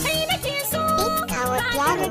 Kai nake so. Kawo piano.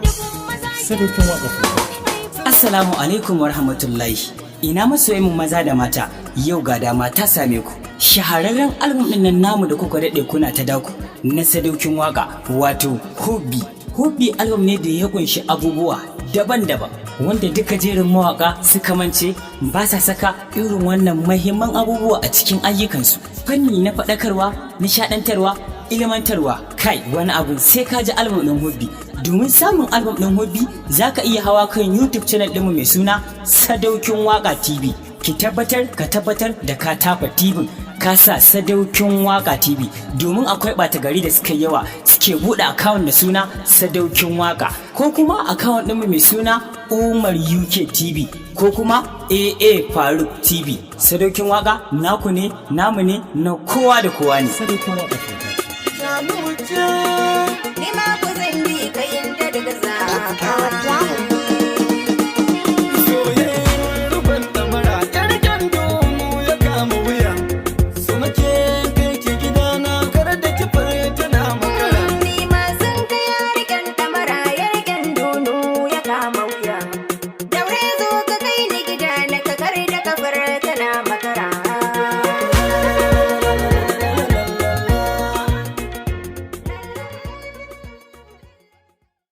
Sadaukin Waka Production. Assalamu alaikum wa rahmatullahi. Ina masoyan mu maza da mata, yau ga dama ta same ku. Shahararren album ɗin nan namu da kuka daɗe kuna ta daku na Sadaukin Waka, wato Hobby. Hobby album ne da ya kunshi abubuwa daban-daban wanda duka jerin mawaka suka mance ba sa saka irin wannan mahimman abubuwa a cikin ayyukansu. Fanni na faɗakarwa, nishaɗantarwa, ilmantarwa, kai wani abu sai ka ji album ɗin Hobby. Domin samun album ɗin Hobby, za ka iya hawa kan YouTube channel ɗinmu mai suna Sadaukin Waka TV. Ki tabbatar, ka tabbatar da ka tafa TV, ka sa Sadaukin Waka TV, domin akwai ɓata gari da suka yawa suke buɗe account da suna Sadaukin Waka, ko kuma account ɗinmu mai suna Umar UK TV, ko kuma AA Faruk TV. Sadaukin Waka naku ne, namu ne, na kowa da kowa ne. Sadaukin Waka Production. Ni ma ku